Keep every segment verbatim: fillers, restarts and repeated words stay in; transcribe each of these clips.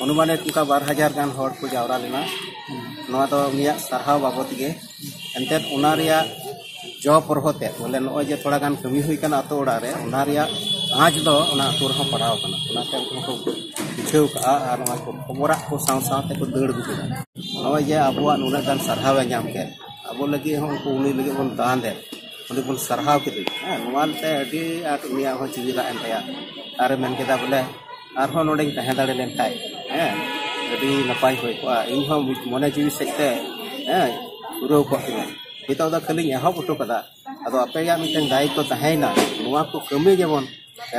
ᱚᱱᱩᱢᱟᱱᱤᱠ ᱚᱱᱠᱟ ᱵᱟᱨ ᱦᱟᱡᱟᱨ ᱜᱟᱱ ᱦᱚᱲ ᱠᱚ ᱡᱟᱣᱨᱟ ᱞᱮᱱᱟ᱾ ᱱᱚᱣᱟ ᱫᱚ ᱩᱱᱤᱭᱟᱜ ᱥᱟᱨᱦᱟᱣ ᱵᱟᱵᱚᱛ ᱜᱮ᱾ ᱮᱱᱛᱮᱫ ᱚᱱᱟ ᱨᱮᱭᱟᱜ ᱡᱚ ᱯᱚᱨᱦᱚ ᱛᱮ, ᱵᱚᱞᱮ, ᱱᱚᱜᱼᱚᱭ ᱡᱮ ᱛᱷᱚᱲᱟ ᱜᱟᱱ ᱠᱟᱹᱢᱤ ᱦᱩᱭ ᱠᱟᱱᱟ ᱟᱛᱳ ᱚᱲᱟᱜ ᱨᱮ, ᱚᱱᱟ ᱨᱮᱭᱟᱜ ᱟᱸᱪ ᱫᱚ ᱚᱱᱟ ᱟᱛᱳ ᱨᱮᱦᱚᱸ ᱯᱟᱲᱟᱣ ᱠᱟᱱᱟ᱾ ᱚᱱᱟᱛᱮ ᱩᱱᱠᱩ ᱦᱚᱸᱠᱚ ᱵᱩᱡᱷᱟᱹᱣ ᱠᱟᱜᱼᱟ ᱟᱨ ᱱᱚᱣᱟ ᱠᱚ ᱠᱷᱚᱵᱚᱨᱟᱜ ᱠᱚ ᱥᱟᱶ ᱥᱟᱶ ᱛᱮᱠᱚ ᱫᱟᱹᱲ ᱟᱹᱜᱩ ᱠᱮᱫᱟ᱾ ᱱᱚᱜᱼᱚᱭ ᱡᱮ ᱟᱵᱚᱣᱟᱜ ᱱᱩᱱᱟᱹᱜ ᱜᱟᱱ ᱥᱟᱨᱦᱟᱣ ᱮ ᱧᱟᱢ ᱠᱮᱫ, ᱟᱵᱚ ᱞᱟᱹᱜᱤᱫ ᱦᱚᱸ ᱩᱱᱠᱩ, ᱩᱱᱤ ᱞᱟᱹᱜᱤᱫ ᱵᱚᱱ ᱫᱟᱱ ᱮᱫ, ᱩᱱᱤ ᱵᱚᱱ ᱥᱟᱨᱦᱟᱣ ᱠᱮᱫᱮ᱾ ᱦᱮᱸ, ᱱᱚᱣᱟ ᱛᱮ ᱟᱹᱰᱤ ᱟᱸᱴ ᱩᱱᱤᱭᱟᱜ ᱦᱚᱸ ᱡᱤᱣᱤ ᱨᱟᱜ ᱮᱱ ᱛᱟᱭᱟ᱾ ᱟᱨᱮ ᱢᱮᱱ ᱠᱮᱫᱟ, ᱵᱚᱞᱮ, ᱟᱨᱦᱚᱸ ᱱᱚᱰᱮᱧ ᱛᱟᱦᱮᱸ ᱫᱟᱲᱮ ᱞᱮᱱ ᱠᱷᱟᱡ, ᱦᱮᱸ, ᱟᱹᱰᱤ ᱱᱟᱯᱟᱭ ᱦᱩᱭ ᱠᱚᱜᱼᱟ, ᱤᱧ ᱦᱚᱸ ᱢᱚᱱᱮ ᱡᱤᱣᱤ ᱥᱮᱫ ᱛᱮ, ᱦᱮᱸ, ᱯᱩᱨᱟᱹᱣ ᱠᱚᱜ ᱛᱤᱧᱟ᱾ ᱱᱤᱛᱚᱜ ᱫᱚ ᱠᱷᱟᱹᱞᱤᱧ ᱮᱦᱚᱵ ᱦᱚᱴᱚ ᱠᱟᱫᱟ, ᱟᱫᱚ ᱟᱯᱮᱭᱟᱜ ᱢᱤᱫᱴᱮᱱ ᱫᱟᱭᱤᱛᱛᱚ ᱛᱟᱦᱮᱸᱭᱮᱱᱟ, ᱱᱚᱣᱟ ᱠᱚ ᱠᱟᱹᱢᱤ ᱡᱮᱢᱚᱱ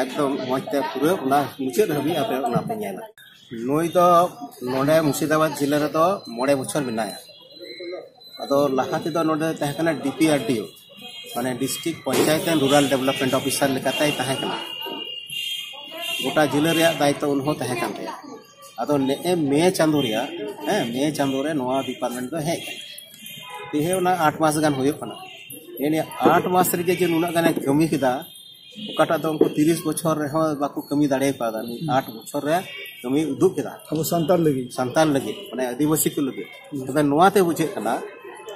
ᱮᱠᱫᱚᱢ ᱢᱚᱡᱽ ᱛᱮ ᱯᱩᱨᱟᱹ ᱚᱱᱟ ᱢᱩᱪᱟᱹᱫ ᱦᱟᱹᱵᱤᱡ ᱟᱯᱮ ᱚᱱᱟ ᱯᱮ ᱧᱮᱞᱟ᱾ ᱱᱩᱭ ᱫᱚ ᱱᱚᱰᱮ ᱢᱩᱨᱥᱤᱫᱟᱵᱟᱫᱽ ᱡᱮᱞᱟ ᱨᱮᱫᱚ ᱢᱚᱬᱮ ᱵᱚᱪᱷᱚᱨ ᱢᱮᱱᱟᱭᱟ᱾ ᱟᱫᱚ ᱞᱟᱦᱟ ᱛᱮᱫᱚ ᱱᱚᱰᱮ ᱛᱟᱦᱮᱸ ᱠᱟᱱᱟ ᱰᱤ ᱯᱤ ᱟᱨ ᱰᱤ ᱳ, ᱢᱟᱱᱮ District Panchayat and Rural Development Officer ᱞᱮᱠᱟᱛᱮᱭ ᱛᱟᱦᱮᱸ ᱠᱟᱱᱟ᱾ ᱜᱚᱴᱟ ᱡᱮᱞᱟ ᱨᱮᱭᱟᱜ ᱫᱟᱭᱤᱛᱛᱚ ᱩᱱ ᱦᱚᱸ ᱛᱟᱦᱮᱸ ᱠᱟᱱ ᱛᱟᱭᱟ᱾ ᱟᱫᱚ ᱱᱮᱜᱼᱮ ᱢᱮ ᱪᱟᱸᱫᱳ ᱨᱮᱭᱟᱜ, ᱦᱮᱸ, ᱢᱮ ᱪᱟᱸᱫᱳ ᱨᱮ ᱱᱚᱣᱟ ᱰᱤᱯᱟᱨᱴᱢᱮᱱᱴ ᱫᱚ ᱦᱮᱡ ᱠᱟᱱᱟ᱾ ᱛᱮᱦᱮᱧ ᱚᱱᱟ ᱟᱴ ᱢᱟᱥ ᱜᱟᱱ ᱦᱩᱭᱩᱜ ᱠᱟᱱᱟ᱾ ᱱᱤᱭᱟᱹ ᱟᱴ ᱢᱟᱥ ᱨᱮᱜᱮ ᱡᱮ ᱱᱩᱱᱟᱹᱜ ᱜᱟᱱᱮ ᱠᱟᱹᱢᱤ ᱠᱮᱫᱟ, ᱚᱠᱟᱴᱟᱜ ᱫᱚ ᱩᱱᱠᱩ ᱛᱤᱨᱤᱥ ᱵᱚᱪᱷᱚᱨ ᱨᱮᱦᱚᱸ ᱵᱟᱠᱚ ᱠᱟᱹᱢᱤ ᱫᱟᱲᱮ ᱠᱟᱣᱫᱟ᱾ ᱱᱩᱭ ᱟᱴ ᱵᱚᱪᱷᱚᱨ ᱨᱮ ᱠᱟᱹᱢᱤ ᱩᱫᱩᱜ ᱠᱮᱫᱟ ᱟᱵᱚ ᱥᱟᱱᱛᱟᱲ ᱞᱟᱹᱜᱤᱫ᱾ ᱥᱟᱱᱛᱟᱲ ᱞᱟᱹᱜᱤᱫ, ᱢᱟᱱᱮ ᱟᱹᱫᱤᱵᱟᱹᱥᱤ ᱠᱚ ᱞᱟᱹᱜᱤᱫ᱾ ᱛᱚᱵᱮ ᱱᱚᱣᱟ ᱛᱮ ᱵᱩᱡᱷᱟᱹᱜ ᱠᱟᱱᱟ,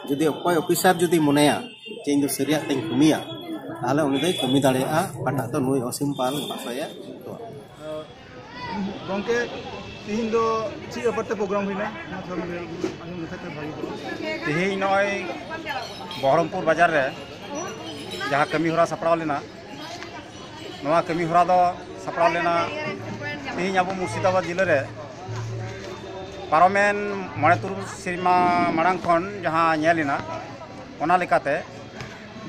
ᱡᱩᱫᱤ ᱚᱠᱚᱭ ᱚᱯᱷᱤᱥᱟᱨ ᱡᱩᱫᱤ ᱢᱚᱱᱮᱭᱟ ᱡᱮ ᱤᱧ ᱫᱚ ᱥᱟᱹᱨᱤᱭᱟᱜ ᱛᱮᱧ ᱠᱟᱹᱢᱤᱭᱟ, ᱛᱟᱦᱚᱞᱮ ᱩᱱᱤ ᱫᱚᱭ ᱠᱟᱹᱢᱤ ᱫᱟᱲᱮᱭᱟᱜᱼᱟ, ᱚᱠᱟᱴᱟᱜ ᱫᱚ ᱱᱩᱭ ᱚᱥᱤᱢ ᱯᱟᱞ ᱚᱱᱟ ᱠᱚᱭᱮ ᱩᱫᱩᱜᱟ᱾ ᱜᱚᱢᱠᱮ, ᱛᱤᱦᱤᱧ ᱫᱚ ᱪᱮᱫ ᱵᱮᱯᱟᱨ ᱛᱮ ᱯᱨᱳᱜᱨᱟᱢ ᱦᱩᱭᱱᱟ? ᱚᱱᱟ ᱛᱷᱚᱲᱟ ᱞᱟᱹᱭ ᱟᱸᱡᱚᱢ ᱞᱮᱠᱷᱟᱡ ᱛᱚ ᱵᱷᱟᱜᱤ ᱠᱚᱜᱼᱟ᱾ ᱛᱤᱦᱤᱧ ᱱᱚᱜᱼᱚᱭ ᱵᱚᱦᱚᱨᱚᱢᱯᱩᱨ ᱵᱟᱡᱟᱨ ᱨᱮ ᱡᱟᱦᱟᱸ ᱠᱟᱹᱢᱤ ᱦᱚᱨᱟ ᱥᱟᱯᱲᱟᱣ ᱞᱮᱱᱟ, ᱱᱚᱣᱟ ᱠᱟᱹᱢᱤ ᱦᱚᱨᱟ ᱫᱚ ᱥᱟᱯᱲᱟᱣ ᱞᱮᱱᱟ ᱛᱤᱦᱤᱧ ᱟᱵᱚ ᱢᱩᱨᱥᱤᱫᱟᱵᱟᱫᱽ ᱡᱮᱞᱟ ᱨᱮ ᱯᱟᱨᱚᱢᱮᱱ ᱢᱚᱬᱮ ᱛᱩᱨᱩᱭ ᱥᱮᱨᱢᱟ ᱢᱟᱲᱟᱝ ᱠᱷᱚᱱ ᱡᱟᱦᱟᱸ ᱧᱮᱞ ᱮᱱᱟ, ᱚᱱᱟ ᱞᱮᱠᱟᱛᱮ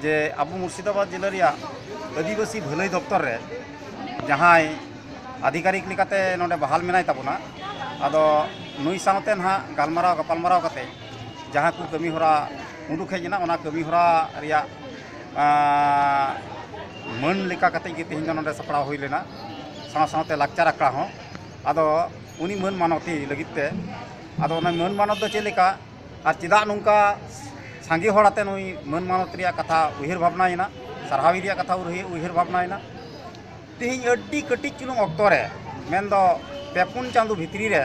ᱡᱮ ᱟᱵᱚ ᱢᱩᱨᱥᱤᱫᱟᱵᱟᱫᱽ ᱡᱮᱞᱟ ᱨᱮᱭᱟᱜ ᱟᱹᱫᱤᱵᱟᱹᱥᱤ ᱵᱷᱟᱹᱞᱟᱹᱭ ᱫᱚᱯᱛᱚᱨ ᱨᱮ ᱡᱟᱦᱟᱸᱭ ᱟᱫᱷᱤᱠᱟᱨᱤᱠ ᱞᱮᱠᱟᱛᱮ ᱱᱚᱰᱮ ᱵᱟᱦᱟᱞ ᱢᱮᱱᱟᱭ ᱛᱟᱵᱚᱱᱟ, ᱟᱫᱚ ᱱᱩᱭ ᱥᱟᱶᱛᱮ ᱱᱟᱦᱟᱜ ᱜᱟᱞᱢᱟᱨᱟᱣ ᱜᱟᱯᱟᱞᱢᱟᱨᱟᱣ ᱠᱟᱛᱮ ᱡᱟᱦᱟᱸ ᱠᱚ ᱠᱟᱹᱢᱤ ᱦᱚᱨᱟ ᱩᱰᱩᱠ ᱦᱮᱡ ᱮᱱᱟ, ᱚᱱᱟ ᱠᱟᱹᱢᱤ ᱦᱚᱨᱟ ᱨᱮᱭᱟᱜ, ᱟᱸ, ᱢᱟᱹᱱ ᱞᱮᱠᱟ ᱠᱟᱛᱮ ᱜᱮ ᱛᱮᱦᱮᱧ ᱫᱚ ᱱᱚᱰᱮ ᱥᱟᱯᱲᱟᱣ ᱦᱩᱭ ᱞᱮᱱᱟ, ᱥᱟᱶ ᱥᱟᱶᱛᱮ ᱞᱟᱠᱪᱟᱨ ᱟᱠᱷᱲᱟ ᱦᱚᱸ᱾ ᱟᱫᱚ ᱩᱱᱤ ᱢᱟᱹᱱ ᱢᱟᱱᱚᱛᱤ ᱞᱟᱹᱜᱤᱫ ᱛᱮ, ᱟᱫᱚ ᱚᱱᱟ ᱢᱟᱹᱱ ᱢᱟᱱᱚᱛ ᱫᱚ ᱪᱮᱫ ᱞᱮᱠᱟ ᱟᱨ ᱪᱮᱫᱟᱜ ᱱᱚᱝᱠᱟ ᱥᱟᱸᱜᱮ ᱦᱚᱲ ᱟᱛᱮ ᱱᱩᱭ ᱢᱟᱹᱱ ᱢᱟᱱᱚᱛ ᱨᱮᱭᱟᱜ ᱠᱟᱛᱷᱟ ᱩᱭᱦᱟᱹᱨ ᱵᱷᱟᱵᱽᱱᱟᱭᱮᱱᱟ, ᱥᱟᱨᱦᱟᱣ ᱨᱮᱭᱟᱜ ᱠᱟᱛᱷᱟ ᱩᱭᱦᱟᱹᱨ, ᱩᱭᱦᱟᱹᱨ ᱵᱷᱟᱵᱽᱱᱟᱭᱮᱱᱟ? ᱛᱮᱦᱮᱧ ᱟᱹᱰᱤ ᱠᱟᱹᱴᱤᱡ ᱪᱩᱞᱩᱝ ᱚᱠᱛᱚ ᱨᱮ, ᱢᱮᱱᱫᱚ ᱯᱮ ᱯᱩᱱ ᱪᱟᱸᱫᱚ ᱵᱷᱤᱛᱨᱤ ᱨᱮ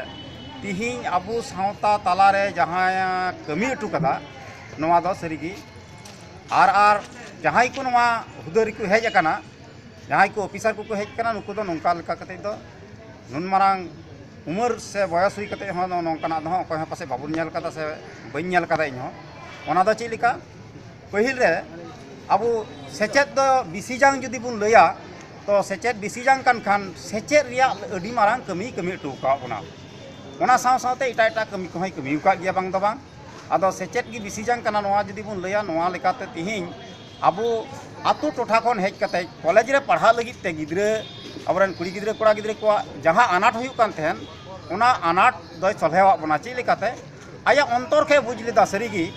ᱛᱤᱦᱤᱧ ᱟᱵᱚ ᱥᱟᱶᱛᱟ ᱛᱟᱞᱟᱨᱮ ᱡᱟᱦᱟᱸ ᱠᱟᱹᱢᱤ ᱦᱚᱴᱚ ᱠᱟᱫᱟ, ᱱᱚᱣᱟ ᱫᱚ ᱥᱟᱹᱨᱤᱜᱮ ᱟᱨ ᱟᱨ ᱡᱟᱦᱟᱸᱭ ᱠᱚ ᱱᱚᱣᱟ ᱦᱩᱫᱟᱹ ᱨᱮᱠᱚ ᱦᱮᱡ ᱟᱠᱟᱱᱟ, ᱡᱟᱦᱟᱸᱭ ᱠᱚ ᱚᱯᱷᱤᱥᱟᱨ ᱠᱚᱠᱚ ᱦᱮᱡ ᱟᱠᱟᱱᱟ, ᱱᱩᱠᱩ ᱫᱚ ᱱᱚᱝᱠᱟ ᱞᱮᱠᱟ ᱠᱟᱛᱮ ᱫᱚ ᱱᱩᱱ ᱢᱟᱨᱟᱝ ᱩᱢᱮᱨ ᱥᱮ ᱵᱚᱭᱚᱥ ᱦᱩᱭ ᱠᱟᱛᱮ ᱦᱚᱸ ᱱᱚᱝᱠᱟᱱᱟᱜ ᱫᱚ ᱦᱟᱸᱜ ᱚᱠᱚᱭ ᱦᱚᱸ ᱯᱟᱥᱮᱡ ᱵᱟᱵᱚᱱ ᱧᱮᱞ ᱠᱟᱫᱟ ᱥᱮ ᱵᱟᱹᱧ ᱧᱮᱞ ᱠᱟᱫᱟ ᱤᱧ ᱦᱚᱸ᱾ ᱚᱱᱟ ᱫᱚ ᱪᱮᱫ ᱞᱮᱠᱟ? ᱯᱟᱹᱦᱤᱞ ᱨᱮ ᱟᱵᱚ ᱥᱮᱪᱮᱫ ᱫᱚ ᱵᱮᱥᱤ ᱡᱟᱝ ᱡᱩᱫᱤ ᱵᱚᱱ ᱞᱟᱹᱭᱟ, ᱛᱚ ᱥᱮᱪᱮᱫ ᱵᱮᱥᱤ ᱡᱟᱝ ᱠᱟᱱ ᱠᱷᱟᱱ ᱥᱮᱪᱮᱫ ᱨᱮᱭᱟᱜ ᱟᱹᱰᱤ ᱢᱟᱨᱟᱝ ᱠᱟᱹᱢᱤᱭ ᱠᱟᱹᱢᱤ ᱦᱚᱴᱚ ᱟᱠᱟᱫ ᱵᱚᱱᱟ᱾ ᱚᱱᱟ ᱥᱟᱶ ᱥᱟᱶᱛᱮ ᱮᱴᱟᱜ ᱮᱴᱟᱜ ᱠᱟᱹᱢᱤ ᱠᱚᱦᱚᱸᱭ ᱠᱟᱹᱢᱤ ᱟᱠᱟᱫ ᱜᱮᱭᱟ, ᱵᱟᱝ ᱫᱚ ᱵᱟᱝ᱾ ᱟᱫᱚ ᱥᱮᱪᱮᱫ ᱜᱮ ᱵᱮᱥᱤ ᱡᱟᱝ ᱠᱟᱱᱟ, ᱱᱚᱣᱟ ᱡᱩᱫᱤ ᱵᱚᱱ ᱞᱟᱹᱭᱟ, ᱱᱚᱣᱟ ᱞᱮᱠᱟᱛᱮ ᱛᱤᱦᱤᱧ ᱟᱵᱚ ᱟᱛᱳ ᱴᱚᱴᱷᱟ ᱠᱷᱚᱱ ᱦᱮᱡ ᱠᱟᱛᱮ ᱠᱚᱞᱮᱡᱽ ᱨᱮ ᱯᱟᱲᱦᱟᱜ ᱞᱟᱹᱜᱤᱫ ᱛᱮ ᱜᱤᱫᱽᱨᱟᱹ, ᱟᱵᱚᱨᱮᱱ ᱠᱩᱲᱤ ᱜᱤᱫᱽᱨᱟᱹ ᱠᱚᱲᱟ ᱜᱤᱫᱽᱨᱟᱹ ᱠᱚᱣᱟᱜ ᱡᱟᱦᱟᱸ ᱟᱱᱟᱴ ᱦᱩᱭᱩᱜ ᱠᱟᱱ ᱛᱟᱦᱮᱸᱱ, ᱚᱱᱟ ᱟᱱᱟᱴ ᱫᱚᱭ ᱥᱚᱞᱦᱮᱣᱟᱜ ᱵᱚᱱᱟ᱾ ᱪᱮᱫ ᱞᱮᱠᱟᱛᱮ? ᱟᱭᱟᱜ ᱚᱱᱛᱚᱨ ᱠᱷᱚᱱ ᱵᱩᱡᱽ ᱞᱮᱫᱟ ᱥᱟᱹᱨᱤᱜᱮ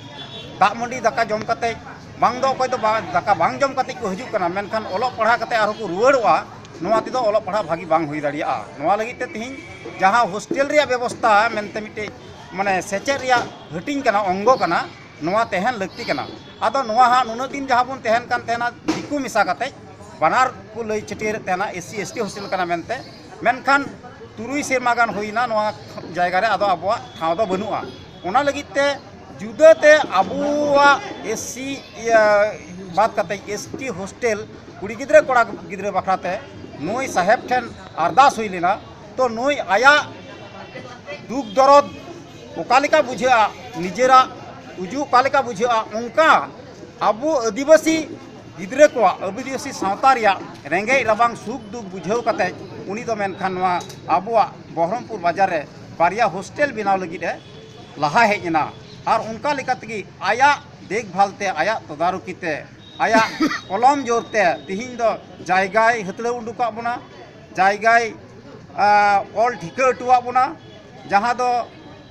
ᱫᱟᱜ ᱢᱟᱹᱰᱤ ᱫᱟᱠᱟ ᱡᱚᱢ ᱠᱟᱛᱮ, ᱵᱟᱝ ᱫᱚ ᱚᱠᱚᱭ ᱫᱚ ᱵᱟ-, ᱫᱟᱠᱟ ᱵᱟᱝ ᱡᱚᱢ ᱠᱟᱛᱮ ᱠᱚ ᱦᱤᱡᱩᱜ ᱠᱟᱱᱟ, ᱢᱮᱱᱠᱷᱟᱱ ᱚᱞᱚᱜ ᱯᱟᱲᱦᱟᱣ ᱠᱟᱛᱮ ᱟᱨᱦᱚᱸ ᱠᱚ ᱨᱩᱣᱟᱹᱲᱚᱜᱼᱟ, ᱱᱚᱣᱟ ᱛᱮᱫᱚ ᱚᱞᱚᱜ ᱯᱟᱲᱦᱟᱣ ᱵᱷᱟᱹᱜᱤ ᱵᱟᱝ ᱦᱩᱭ ᱫᱟᱲᱮᱭᱟᱜᱼᱟ᱾ ᱱᱚᱣᱟ ᱞᱟᱹᱜᱤᱫ ᱛᱮ ᱛᱤᱦᱤᱧ ᱡᱟᱦᱟᱸ ᱦᱳᱥᱴᱮᱞ ᱨᱮᱭᱟᱜ ᱵᱮᱵᱚᱥᱛᱷᱟ ᱢᱮᱱᱛᱮ ᱢᱤᱫᱴᱮᱡ ᱢᱟᱱᱮ ᱥᱮᱪᱮᱫ ᱨᱮᱭᱟᱜ ᱦᱟᱹᱴᱤᱧ ᱠᱟᱱᱟ, ᱚᱝᱜᱚ ᱠᱟᱱᱟ, ᱱᱚᱣᱟ ᱛᱟᱦᱮᱱ ᱞᱟᱹᱠᱛᱤ ᱠᱟᱱᱟ᱾ ᱟᱫᱚ ᱱᱚᱣᱟ ᱦᱟᱸᱜ ᱱᱩᱱᱟᱹᱜ ᱫᱤᱱ ᱡᱟᱦᱟᱸ ᱵᱚᱱ ᱛᱟᱦᱮᱱ ᱠᱟᱱ ᱛᱟᱦᱮᱱᱟ ᱫᱤᱠᱩ ᱢᱮᱥᱟ ᱠᱟᱛᱮ, ᱵᱟᱱᱟᱨ ᱠᱚ ᱞᱟᱹᱭ ᱪᱷᱟᱹᱴᱭᱟᱹᱨᱮᱫ ᱛᱟᱦᱮᱱᱟ S C S T hostel ᱠᱟᱱᱟ ᱢᱮᱱᱛᱮ, ᱢᱮᱱᱠᱷᱟᱱ ᱛᱩᱨᱩᱭ ᱥᱮᱨᱢᱟ ᱜᱟᱱ ᱦᱩᱭᱱᱟ ᱱᱚᱣᱟ ᱡᱟᱭᱜᱟ ᱨᱮ ᱟᱫᱚ ᱟᱵᱚᱣᱟᱜ ᱴᱷᱟᱶ ᱫᱚ ᱵᱟᱹᱱᱩᱜᱼᱟ᱾ ᱚᱱᱟ ᱞᱟᱹᱜᱤᱫ ᱛᱮ ᱡᱩᱫᱟᱹᱛᱮ ᱟᱵᱚᱣᱟᱜ ᱮᱥ ᱥᱤ ᱤᱭᱟᱹ ᱵᱟᱫ ᱠᱟᱛᱮ ᱮᱥ ᱴᱤ ᱦᱳᱥᱴᱮᱞ ᱠᱩᱲᱤ ᱜᱤᱫᱽᱨᱟᱹ ᱠᱚᱲᱟ ᱜᱤᱫᱽᱨᱟᱹ ᱵᱟᱠᱷᱨᱟ ᱛᱮ ᱱᱩᱭ ᱥᱟᱦᱮᱵᱽ ᱴᱷᱮᱱ ᱟᱨᱫᱟᱥ ᱦᱩᱭ ᱞᱮᱱᱟ᱾ ᱛᱚ ᱱᱩᱭ ᱟᱭᱟᱜ ᱫᱩᱠ ᱫᱚᱨᱚᱫ ᱚᱠᱟ ᱞᱮᱠᱟ ᱵᱩᱡᱷᱟᱹᱜᱼᱟ, ᱱᱤᱡᱮᱨᱟᱜ ᱩᱡᱩᱜ ᱚᱠᱟ ᱞᱮᱠᱟ ᱵᱩᱡᱷᱟᱹᱜᱼᱟ, ᱚᱱᱠᱟ ᱟᱵᱚ ᱟᱹᱫᱤᱵᱟᱹᱥᱤ ᱜᱤᱫᱽᱨᱟᱹ ᱠᱚᱣᱟᱜ, ᱟᱹᱫᱤᱵᱟᱹᱥᱤ ᱥᱟᱶᱛᱟ ᱨᱮᱭᱟᱜ ᱨᱮᱸᱜᱮᱡ ᱨᱟᱵᱟᱝ ᱥᱩᱠ ᱫᱩᱠ ᱵᱩᱡᱷᱟᱹᱣ ᱠᱟᱛᱮ ᱩᱱᱤ ᱫᱚ ᱢᱮᱱᱠᱷᱟᱱ ᱱᱚᱣᱟ ᱟᱵᱚᱣᱟᱜ ᱵᱚᱦᱨᱚᱢᱯᱩᱨ ᱵᱟᱡᱟᱨ ᱨᱮ ᱵᱟᱨᱭᱟ ᱦᱳᱥᱴᱮᱞ ᱵᱮᱱᱟᱣ ᱞᱟᱹᱜᱤᱫ ᱮ ᱞᱟᱦᱟ ᱦᱮᱡ ᱮᱱᱟ᱾ ᱟᱨ ᱚᱱᱠᱟ ᱞᱮᱠᱟ ᱛᱮᱜᱮ ᱟᱭᱟᱜ ᱫᱮᱠᱷᱵᱷᱟᱞ ᱛᱮ, ᱟᱭᱟᱜ ᱛᱚᱫᱟᱨᱚᱠᱤ ᱛᱮ, ᱟᱭᱟᱜ ᱠᱚᱞᱚᱢ ᱡᱳᱨ ᱛᱮ ᱛᱤᱦᱤᱧ ᱫᱚ ᱡᱟᱭᱜᱟᱭ ᱦᱟᱹᱛᱲᱟᱹᱣ ᱩᱰᱩᱠᱟᱜ ᱵᱚᱱᱟ, ᱡᱟᱭᱜᱟᱭ, ᱟ, ᱚᱞ ᱴᱷᱤᱠᱟᱹ ᱦᱚᱴᱚᱣᱟᱜ ᱵᱚᱱᱟ, ᱡᱟᱦᱟᱸ ᱫᱚ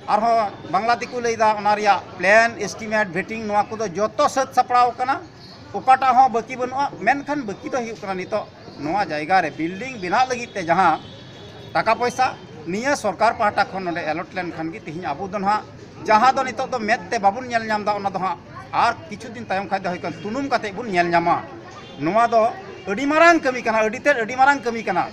ᱟᱨᱦᱚᱸ ᱵᱟᱝᱞᱟ ᱛᱮᱠᱚ ᱞᱟᱹᱭᱫᱟ, ᱚᱱᱟ ᱨᱮᱭᱟᱜ plan, estimate, vetting, ᱱᱚᱣᱟ ᱠᱚᱫᱚ ᱡᱚᱛᱚ ᱥᱟᱹᱛ ᱥᱟᱯᱲᱟᱣ ᱟᱠᱟᱱᱟ᱾ ᱚᱠᱟᱴᱟᱜ ᱦᱚᱸ ᱵᱟᱹᱠᱤ ᱵᱟᱹᱱᱩᱜᱼᱟ᱾ ᱢᱮᱱᱠᱷᱟᱱ ᱵᱟᱹᱠᱤ ᱫᱚ ᱦᱩᱭᱩᱜ ᱠᱟᱱᱟ ᱱᱤᱛᱚᱜ ᱱᱚᱣᱟ ᱡᱟᱭᱜᱟ ᱨᱮ building ᱵᱮᱱᱟᱣ ᱞᱟᱹᱜᱤᱫ ᱛᱮ ᱡᱟᱦᱟᱸ ᱴᱟᱠᱟ ᱯᱚᱭᱥᱟ, ᱱᱤᱭᱟᱹ ᱥᱚᱨᱠᱟᱨ ᱯᱟᱦᱴᱟ ᱠᱷᱚᱱ ᱱᱚᱰᱮ allot ᱞᱮᱱᱠᱷᱟᱱ ᱜᱮ ᱛᱤᱦᱤᱧ ᱟᱵᱚ ᱫᱚ ᱱᱟᱦᱟᱜ ᱡᱟᱦᱟᱸ ᱫᱚ ᱱᱤᱛᱚᱜ ᱫᱚ ᱢᱮᱫ ᱛᱮ ᱵᱟᱵᱚᱱ ᱧᱮᱞ ᱧᱟᱢ ᱮᱫᱟ, ᱚᱱᱟ ᱫᱚ ᱦᱟᱸᱜ ᱟᱨ ᱠᱤᱪᱷᱩ ᱫᱤᱱ ᱛᱟᱭᱚᱢ ᱠᱷᱟᱡ ᱫᱚ ᱦᱩᱭᱩᱜ ᱠᱟᱱᱟ ᱛᱩᱱᱩᱢ ᱠᱟᱛᱮ ᱵᱚᱱ ᱧᱮᱞ ᱧᱟᱢᱟ᱾ ᱱᱚᱣᱟ ᱫᱚ ᱟᱹᱰᱤ ᱢᱟᱨᱟᱝ ᱠᱟᱹᱢᱤ ᱠᱟᱱᱟ, ᱟᱹᱰᱤ ᱛᱮᱫ ᱟᱹᱰᱤ ᱢᱟᱨᱟᱝ ᱠᱟᱹᱢᱤ ᱠᱟᱱᱟ᱾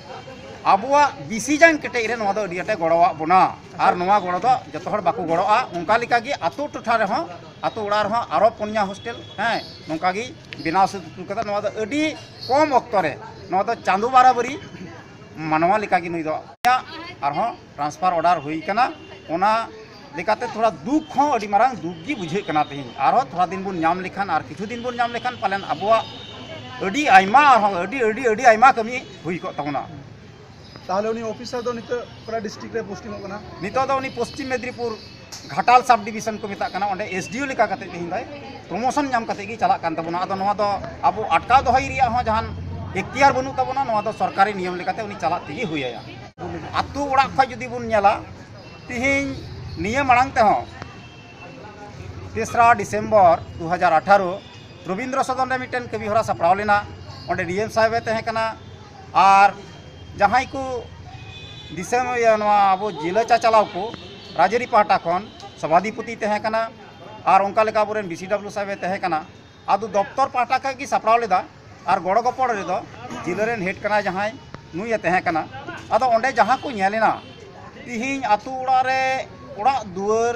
ᱟᱵᱚᱣᱟᱜ ᱵᱤᱥᱤ ᱡᱟᱝ ᱠᱮᱴᱮᱡ ᱨᱮ ᱱᱚᱣᱟ ᱫᱚ ᱟᱹᱰᱤ ᱟᱸᱴᱮ ᱜᱚᱲᱚᱣᱟᱜ ᱵᱚᱱᱟ᱾ ᱟᱨ ᱱᱚᱣᱟ ᱜᱚᱲᱚ ᱫᱚ ᱡᱚᱛᱚ ᱦᱚᱲ ᱵᱟᱠᱚ ᱜᱚᱲᱚᱜᱼᱟ᱾ ᱚᱱᱠᱟ ᱞᱮᱠᱟᱜᱮ ᱟᱛᱳ ᱴᱚᱴᱷᱟ ᱨᱮᱦᱚᱸ, ᱟᱛᱳ ᱚᱲᱟᱜ ᱨᱮᱦᱚᱸ ᱟᱨᱚ ᱯᱩᱱᱭᱟ ᱦᱳᱥᱴᱮᱞ, ᱦᱮᱸ, ᱱᱚᱝᱠᱟ ᱜᱮ ᱵᱮᱱᱟᱣ ᱥᱟᱹᱛ ᱦᱚᱴᱚ ᱠᱟᱫᱟ᱾ ᱱᱚᱣᱟ ᱫᱚ ᱟᱹᱰᱤ ᱠᱚᱢ ᱚᱠᱛᱚ ᱨᱮ, ᱱᱚᱣᱟ ᱫᱚ ᱪᱟᱸᱫᱳ ᱵᱟᱨᱟᱵᱟᱹᱨᱤ ᱢᱟᱱᱣᱟ ᱞᱮᱠᱟᱜᱮ ᱱᱩᱭ ᱫᱚ ᱟᱨᱦᱚᱸ ᱴᱨᱟᱱᱥᱯᱷᱟᱨ ᱚᱰᱟᱨ ᱦᱩᱭ ᱠᱟᱱᱟ᱾ ᱚᱱᱟ ᱞᱮᱠᱟᱛᱮ ᱛᱷᱚᱲᱟ ᱫᱩᱠ ᱦᱚᱸ, ᱟᱹᱰᱤ ᱢᱟᱨᱟᱝ ᱫᱩᱠ ᱜᱮ ᱵᱩᱡᱷᱟᱹᱜ ᱠᱟᱱᱟ ᱛᱮᱦᱮᱧ᱾ ᱟᱨᱦᱚᱸ ᱛᱷᱚᱲᱟ ᱫᱤᱱ ᱵᱚᱱ ᱧᱟᱢ ᱞᱮᱠᱷᱟᱱ, ᱟᱨ ᱠᱤᱪᱷᱩ ᱫᱤᱱ ᱵᱚᱱ ᱧᱟᱢ ᱞᱮᱠᱷᱟᱱ ᱯᱟᱞᱮᱱ ᱟᱵᱚᱣᱟᱜ ᱟᱹᱰᱤ ᱟᱭᱢᱟ, ᱟᱨᱦᱚᱸ ᱟᱹᱰᱤ, ᱟᱹᱰᱤ, ᱟᱹᱰᱤ ᱟᱭᱢᱟ ᱠᱟᱹᱢᱤ ᱦᱩᱭ ᱠᱚᱜ ᱛᱟᱵᱚᱱᱟ᱾ ᱛᱟᱦᱚᱞᱮ ᱩᱱᱤ ᱚᱯᱷᱤᱥᱟᱨ ᱫᱚ ᱱᱤᱛᱚᱜ ᱚᱠᱟ ᱰᱤᱥᱴᱨᱤᱠᱴ ᱨᱮ ᱯᱳᱥᱴᱤᱝ ᱚᱜ ᱠᱟᱱᱟ? ᱱᱤᱛᱚᱜ ᱫᱚ ᱩᱱᱤ ᱯᱚᱥᱪᱤᱢ ᱢᱮᱫᱽᱱᱤᱯᱩᱨ ᱜᱷᱟᱴᱟᱞ ᱥᱟᱵ ᱰᱤᱵᱤᱥᱚᱱ ᱠᱚ ᱢᱮᱛᱟᱜ ᱠᱟᱱᱟ, ᱚᱸᱰᱮ ᱮᱥᱰᱤᱳ ᱞᱮᱠᱟ ᱠᱟᱛᱮ ᱛᱮᱦᱮᱧ ᱫᱚᱭ ᱯᱨᱚᱢᱳᱥᱚᱱ ᱧᱟᱢ ᱠᱟᱛᱮ ᱜᱮ ᱪᱟᱞᱟᱜ ᱠᱟᱱ ᱛᱟᱵᱚᱱᱟ᱾ ᱟᱫᱚ ᱱᱚᱣᱟ ᱫᱚ ᱟᱵᱚ ᱟᱴᱠᱟᱣ ᱫᱚᱦᱚᱭ ᱨᱮᱭᱟᱜ ᱦᱚᱸ ᱡᱟᱦᱟᱱ ᱮᱠᱛᱤᱭᱟᱨ ᱵᱟᱹᱱᱩᱜ ᱛᱟᱵᱚᱱᱟ᱾ ᱱᱚᱣᱟ ᱫᱚ ᱥᱚᱨᱠᱟᱨᱤ ᱱᱤᱭᱚᱢ ᱞᱮᱠᱟᱛᱮ ᱩᱱᱤ ᱪᱟᱞᱟᱜ ᱛᱮᱜᱮ ᱦᱩᱭ ᱟᱭᱟ᱾ ᱟᱛᱳ ᱚᱲᱟᱜ ᱠᱷᱚᱱ ᱡᱩᱫᱤ ᱵᱚᱱ ᱧᱮᱞᱟ, ᱛᱮᱦᱮᱧ ᱱᱤᱭᱟᱹ ᱢᱟᱲᱟᱝ ᱛᱮᱦᱚᱸ ᱛᱮᱥᱨᱟ ᱰᱤᱥᱮᱢᱵᱚᱨ ᱫᱩ ᱦᱟᱡᱟᱨ ᱟᱴᱷᱟᱨᱚ ᱨᱚᱵᱤᱱᱫᱨᱚ ᱥᱚᱫᱚᱱ ᱨᱮ ᱢᱤᱫᱴᱮᱱ ᱠᱟᱹᱢᱤ ᱦᱚᱨᱟ ᱥᱟᱯᱲᱟᱣ ᱞᱮᱱᱟ᱾ ᱚᱸᱰᱮ ᱰᱤ ᱮᱢ ᱥᱟᱦᱮᱵ ᱮ ᱛᱟᱦᱮᱸ ᱠᱟᱱᱟ᱾ ᱟᱨ ᱡᱟᱦᱟᱸᱭ ᱠᱚ ᱫᱤᱥᱚᱢ, ᱤᱭᱟᱹ, ᱱᱚᱣᱟ ᱟᱵᱚ ᱡᱮᱞᱟ ᱪᱟᱪᱟᱞᱟᱣ ᱠᱚ ᱨᱟᱡᱽᱟᱹᱨᱤ ᱯᱟᱦᱴᱟ ᱠᱷᱚᱱ ᱥᱚᱵᱷᱟᱫᱷᱤᱯᱚᱛᱤ ᱛᱟᱦᱮᱸ ᱠᱟᱱᱟ, ᱟᱨ ᱚᱱᱠᱟ ᱞᱮᱠᱟ ᱟᱵᱚᱨᱮᱱ ᱵᱤ ᱥᱤ ᱰᱟᱵᱞᱤᱭᱩ ᱥᱟᱦᱮᱵ ᱮ ᱛᱟᱦᱮᱸ ᱠᱟᱱᱟ᱾ ᱟᱫᱚ ᱫᱚᱯᱛᱚᱨ ᱯᱟᱦᱴᱟ ᱠᱷᱚᱱ ᱜᱮ ᱥᱟᱯᱲᱟᱣ ᱞᱮᱫᱟ, ᱟᱨ ᱜᱚᱲᱚ ᱜᱚᱯᱚᱲ ᱨᱮᱫᱚ ᱡᱮᱞᱟ ᱨᱮᱱ ᱦᱮᱰ ᱠᱟᱱᱟᱭ ᱡᱟᱦᱟᱸᱭ, ᱱᱩᱭ ᱮ ᱛᱟᱦᱮᱸ ᱠᱟᱱᱟ᱾ ᱟᱫᱚ ᱚᱸᱰᱮ ᱡᱟᱦᱟᱸ ᱠᱚ ᱧᱮᱞ ᱮᱱᱟ, ᱛᱤᱦᱤᱧ ᱟᱛᱳ ᱚᱲᱟᱜ ᱨᱮ ᱚᱲᱟᱜ ᱫᱩᱣᱟᱹᱨ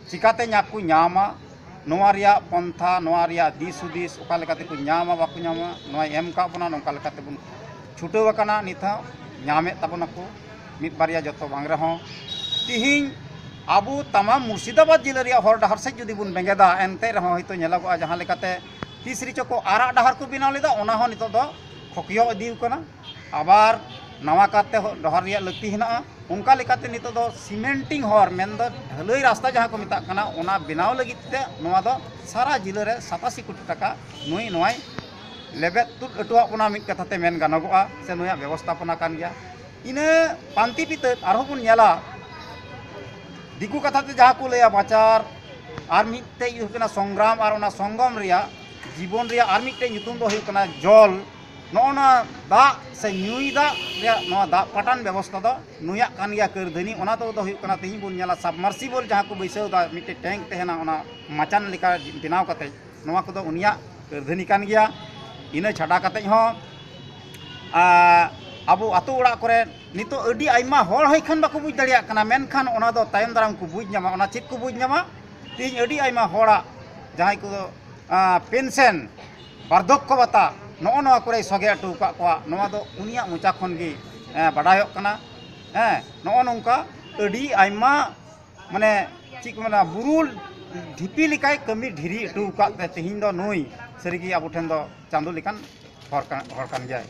ᱪᱤᱠᱟᱛᱮ ᱧᱟ-, ᱠᱚ ᱧᱟᱢᱟ, ᱱᱚᱣᱟ ᱨᱮᱭᱟᱜ ᱯᱚᱱᱛᱷᱟ, ᱱᱚᱣᱟ ᱨᱮᱭᱟᱜ ᱫᱤᱥ ᱦᱩᱫᱤᱥ ᱚᱠᱟ ᱞᱮᱠᱟᱛᱮ ᱠᱚ ᱧᱟᱢᱟ, ᱵᱟᱠᱚ ᱧᱟᱢᱟ, ᱱᱚᱣᱟᱭ ᱮᱢ ᱠᱟᱜ ᱵᱚᱱᱟ᱾ ᱱᱚᱝᱠᱟ ᱞᱮᱠᱟᱛᱮ ᱵᱚᱱ ᱪᱷᱩᱴᱟᱹᱣ ᱟᱠᱟᱱᱟ᱾ ᱱᱤᱛ ᱦᱚᱸ ᱧᱟᱢᱮᱫ ᱛᱟᱵᱚᱱᱟᱠᱚ ᱢᱤᱫ ᱵᱟᱨᱭᱟ, ᱡᱚᱛᱚ ᱵᱟᱝ ᱨᱮᱦᱚᱸ᱾ ᱛᱤᱦᱤᱧ ᱟᱵᱚ ᱛᱟᱢᱟᱢ ᱢᱩᱨᱥᱤᱫᱟᱵᱟᱫᱽ ᱡᱮᱞᱟ ᱨᱮᱭᱟᱜ ᱦᱚᱨ ᱰᱟᱦᱟᱨ ᱥᱮᱫ ᱡᱩᱫᱤ ᱵᱚᱱ ᱵᱮᱸᱜᱮᱫᱟ, ᱮᱱᱛᱮ ᱨᱮᱦᱚᱸ ᱦᱚᱭᱛᱳ ᱧᱮᱞᱚᱜᱚᱜᱼᱟ, ᱡᱟᱦᱟᱸ ᱞᱮᱠᱟᱛᱮ ᱛᱤᱥ ᱨᱮᱪᱚ ᱠᱚ ᱟᱨᱟᱜ ᱰᱟᱦᱟᱨ ᱠᱚ ᱵᱮᱱᱟᱣ ᱞᱮᱫᱟ, ᱚᱱᱟ ᱦᱚᱸ ᱱᱤᱛᱚᱜ ᱫᱚ ᱠᱷᱚᱠᱭᱚ ᱤᱫᱤ ᱟᱠᱟᱱᱟ᱾ ᱟᱵᱟᱨ ᱱᱟᱣᱟ ᱠᱟᱨᱛᱮ ᱦᱚ-, ᱰᱚᱦᱟᱨ ᱨᱮᱭᱟᱜ ᱞᱟᱹᱠᱛᱤ ᱦᱮᱱᱟᱜᱼᱟ᱾ ᱚᱱᱠᱟ ᱞᱮᱠᱟᱛᱮ ᱱᱤᱛᱚᱜ ᱫᱚ ᱥᱤᱢᱮᱱᱴᱤᱝ ᱦᱚᱨ, ᱢᱮᱱᱫᱚ ᱰᱷᱟᱹᱞᱟᱹᱭ ᱨᱟᱥᱛᱟ ᱡᱟᱦᱟᱸ ᱠᱚ ᱢᱮᱛᱟᱜ ᱠᱟᱱᱟ, ᱚᱱᱟ ᱵᱮᱱᱟᱣ ᱞᱟᱹᱜᱤᱫ ᱛᱮ ᱱᱚᱣᱟ ᱫᱚ ᱥᱟᱨᱟ ᱡᱤᱞᱟᱹ ᱨᱮ ᱥᱟᱛᱟᱥᱤ ᱠᱳᱴᱤ ᱴᱟᱠᱟ ᱱᱩᱭ ᱱᱚᱣᱟᱭ ᱞᱮᱵᱮᱫ ᱛᱩᱫ ᱦᱚᱴᱚᱣᱟᱜ ᱵᱚᱱᱟ, ᱢᱤᱫ ᱠᱟᱛᱷᱟ ᱛᱮ ᱢᱮᱱ ᱜᱟᱱᱚᱜᱚᱜᱼᱟ, ᱥᱮ ᱱᱩᱭᱟᱜ ᱵᱮᱵᱚᱥᱛᱷᱟᱯᱚᱱᱟ ᱠᱟᱱ ᱜᱮᱭᱟ᱾ ᱤᱱᱟᱹ ᱯᱟᱱᱛᱤ ᱯᱤᱛᱟᱹ ᱟᱨᱦᱚᱸ ᱵᱚᱱ ᱧᱮᱞᱟ, ᱫᱤᱠᱩ ᱠᱟᱛᱷᱟ ᱛᱮ ᱡᱟᱦᱟᱸ ᱠᱚ ᱞᱟᱹᱭᱟ ᱵᱟᱪᱟᱨ, ᱟᱨ ᱢᱤᱫᱴᱮᱡ ᱦᱩᱭᱩᱜ ᱠᱟᱱᱟ ᱥᱚᱝᱜᱨᱟᱢ, ᱟᱨ ᱚᱱᱟ ᱥᱚᱝᱜᱚᱢ ᱨᱮᱭᱟᱜ ᱡᱤᱵᱚᱱ ᱨᱮᱭᱟᱜ ᱟᱨ ᱢᱤᱫᱴᱮᱡ ᱧᱩᱛᱩᱢ ᱫᱚ ᱦᱩᱭᱩᱜ ᱠᱟᱱᱟ ᱡᱚᱞ᱾ ᱱᱚᱜᱼᱚ ᱱᱚᱣᱟ ᱫᱟᱜ ᱥᱮ ᱧᱩᱭ ᱫᱟᱜ ᱨᱮᱭᱟᱜ ᱱᱚᱣᱟ ᱫᱟᱜ ᱯᱟᱴᱟᱱ ᱵᱮᱵᱚᱥᱛᱷᱟ ᱫᱚ ᱱᱩᱭᱟᱜ ᱠᱟᱱ ᱜᱮᱭᱟ ᱠᱟᱹᱨᱫᱷᱟᱹᱱᱤ᱾ ᱚᱱᱟ ᱫᱚ, ᱫᱚ ᱦᱩᱭᱩᱜ ᱠᱟᱱᱟ, ᱛᱮᱦᱮᱧ ᱵᱚᱱ ᱧᱮᱞᱟ ᱥᱟᱵᱢᱟᱨᱥᱤᱵᱚᱞ ᱡᱟᱦᱟᱸ ᱠᱚ ᱵᱟᱹᱭᱥᱟᱹᱣ ᱮᱫᱟ, ᱢᱤᱫᱴᱮᱡ ᱴᱮᱝᱠ ᱛᱟᱦᱮᱱᱟ ᱚᱱᱟ ᱢᱟᱪᱟᱱ ᱞᱮᱠᱟ ᱵᱮᱱᱟᱣ ᱠᱟᱛᱮ, ᱱᱚᱣᱟ ᱠᱚᱫᱚ ᱩᱱᱤᱭᱟᱜ ᱠᱟᱹᱨᱫᱷᱟᱹᱱᱤ ᱠᱟᱱ ᱜᱮᱭᱟ᱾ ᱤᱱᱟᱹ ᱪᱷᱟᱰᱟ ᱠᱟᱛᱮ ᱦᱚᱸ, ᱟᱸ, ᱟᱵᱚ ᱟᱛᱳ ᱚᱲᱟᱜ ᱠᱚᱨᱮ ᱱᱤᱛᱚᱜ ᱟᱹᱰᱤ ᱟᱭᱢᱟ ᱦᱚᱲ ᱦᱚᱸ ᱠᱷᱟᱱ ᱵᱟᱠᱚ ᱵᱩᱡᱽ ᱫᱟᱲᱮᱭᱟᱜ ᱠᱟᱱᱟ, ᱢᱮᱱᱠᱷᱟᱱ ᱚᱱᱟ ᱫᱚ ᱛᱟᱭᱚᱢ ᱫᱟᱨᱟᱢ ᱠᱚ ᱵᱩᱡᱽ ᱧᱟᱢᱟ᱾ ᱚᱱᱟ ᱪᱮᱫ ᱠᱚ ᱵᱩᱡᱽ ᱧᱟᱢᱟ? ᱛᱮᱦᱮᱧ ᱟᱹᱰᱤ ᱟᱭᱢᱟ ᱦᱚᱲᱟᱜ ᱡᱟᱦᱟᱸᱭ ᱠᱚᱫᱚ ᱯᱮᱱᱥᱮᱱ, ᱵᱟᱨᱫᱷᱚᱠᱠᱚ ᱵᱷᱟᱛᱟ, ᱱᱚᱜᱼᱚ ᱱᱚᱣᱟ ᱠᱚᱨᱮᱭ ᱥᱚᱜᱮ ᱦᱚᱴᱚ ᱟᱠᱟᱫ ᱠᱚᱣᱟ, ᱱᱚᱣᱟ ᱫᱚ ᱩᱱᱤᱭᱟᱜ ᱢᱚᱪᱟ ᱠᱷᱚᱱ ᱜᱮ ᱵᱟᱰᱟᱭᱚᱜ ᱠᱟᱱᱟ᱾ ᱦᱮᱸ, ᱱᱚᱜᱼᱚ ᱱᱚᱝᱠᱟ ᱟᱹᱰᱤ ᱟᱭᱢᱟ ᱢᱟᱱᱮ ᱪᱮᱫ ᱠᱚ ᱢᱮᱱᱟ, ᱵᱩᱨᱩ ᱰᱷᱤᱯᱤ ᱞᱮᱠᱟᱭ ᱠᱟᱹᱢᱤ ᱰᱷᱮᱨᱤ ᱦᱚᱴᱚ ᱟᱠᱟᱫ ᱛᱮ ᱛᱮᱦᱮᱧ ᱫᱚ ᱱᱩᱭ ᱥᱟᱹᱨᱤᱜᱮ ᱟᱵᱚ ᱴᱷᱮᱱ ᱫᱚ ᱪᱟᱸᱫᱳ ᱞᱮᱠᱟᱱ ᱦᱚᱲ ᱠᱟᱱ, ᱦᱚᱲ ᱠᱟᱱ ᱜᱮᱭᱟᱭ᱾